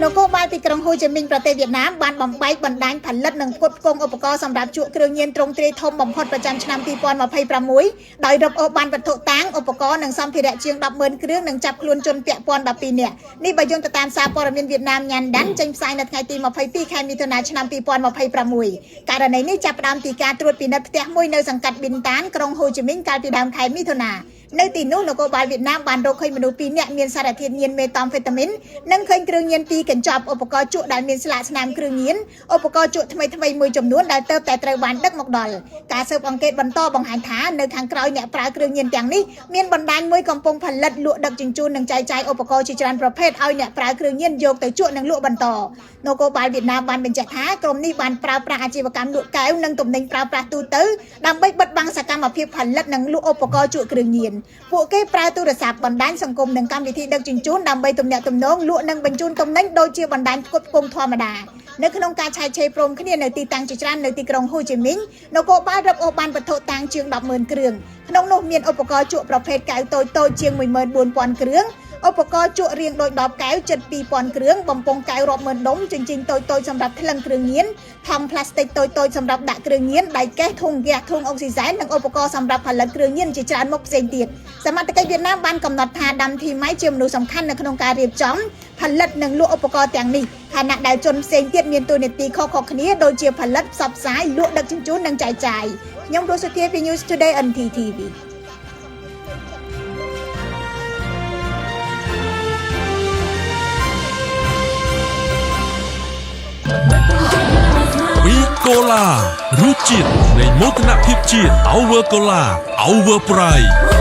នគរបាលទីក្រុងហូជីមីញប្រទេសវៀតណាមបានបំបែកបណ្ដាញផលិតនិងផ្គត់ផ្គង់ឧបករណ៍សម្រាប់ជក់គ្រឿងញៀនទ្រង់ទ្រាយធំបំផុតប្រចាំឆ្នាំ2026ដោយរឹបអូសបានវត្ថុតាងឧបករណ៍និងសម្ភារៈជាង100000គ្រឿងនិងចាប់ខ្លួនជនពាក់ព័ន្ធ12នាក់នេះបើយោងទៅតាមសារព័ត៌មានវៀតណាមញ៉ាន់ដាន់ចេញផ្សាយនៅថ្ងៃទី22ខែមិថុនាឆ្នាំ2026ករណីនេះចាប់ផ្ដើមពីការត្រួតពិនិត្យផ្ទះមួយនៅសង្កាត់ប៊ិនតានក្រុងហូជីមីញកាលពីដើមខែមិថុនានៅទីនោះនគរបាលវៀតណាមបានរកឃើញមនុស្ស2នាក់មានសារធាតុញៀនមេតាំហ្វេតាមីននិងឃើញគ្រឿងញៀនពីរកញ្ចប់ឧបករណ៍ជក់ដែលមានស្លាកស្នាមគ្រឿងញៀនឧបករណ៍ជក់ថ្មីថ្មីមួយចំនួនដែលទើបតែត្រូវបានដឹកមកដល់ការស៊ើបអង្កេតបន្តបង្ហាញថានៅខាងក្រោយអ្នកប្រើគ្រឿងញៀនទាំងនេះមានបណ្ដាញមួយកំពុងផលិតលក់ដឹកជញ្ជូននិងចែកចាយឧបករណ៍ជាច្រើនប្រភេទឲ្យអ្នកប្រើគ្រឿងញៀនយកទៅជក់និងលក់បន្តនគរបាលវៀតណាមបានបញ្ជាក់ថាក្រុមនេះបានប្រើប្រាស់អាជីវកម្មលក់កែវនិងទំនិញប្រើប្រាស់ទូទៅដើម្បីបិទបាំងសកម្មភាពផលិតនិងលក់ឧបករណ៍ជក់គ្រឿងញៀនពួកគេប្រើទូរស័ព្ទបណ្ដាញសង្គមនិងកម្មវិធីដឹកជញ្ជូនដើម្បីទំនាក់ទំនងលក់និងបញ្ជូនទំនិញដូចជាបណ្ដាញផ្គត់ផ្គង់ធម្មតានៅក្នុងការឆែកឆេរព្រមគ្នានៅទីតាំងជាច្រើននៅទីក្រុងហូជីមីញនគរបាលរឹបអូសបានវត្ថុតាងជាង100000គ្រឿងក្នុងនោះមានឧបករណ៍ជក់ប្រភេទកែវតូចៗជាង14000គ្រឿងឧបករណ៍ជក់រាងដូចដបកែវជិត2000គ្រឿងបំពង់កែវរាប់ម៉ឺនដុំជញ្ជីងតូចៗសម្រាប់ថ្លឹងគ្រឿងញៀនថង់ប្លាស្ទិកតូចៗសម្រាប់ដាក់គ្រឿងញៀនដែកកេះធុងហ្គាសធុងអុកស៊ីសែននិងឧបករណ៍សម្រាប់ផលិតគ្រឿងញៀនជាច្រើនមុខផ្សេងទៀតសមត្ថកិច្ចវៀតណាមបានកំណត់ថាដាំធីម៉ៃជាមនុស្សសំខាន់នៅក្នុងការរៀបចំផលិតនិងលក់ឧបករណ៍ទាំងនេះខណៈដែលជនផ្សេងទៀតមានតួនាទីខុសៗគ្នាដូចជាផលិតផ្សព្វផ្សាយលក់ដឹកជញ្ជូននិងចែកចាយខ្ញុំរស់សុធាពី News Today NTTV។ វីកូឡារសជាតិនៃមោទនភាពជាតិ Our Cola, Our Pride។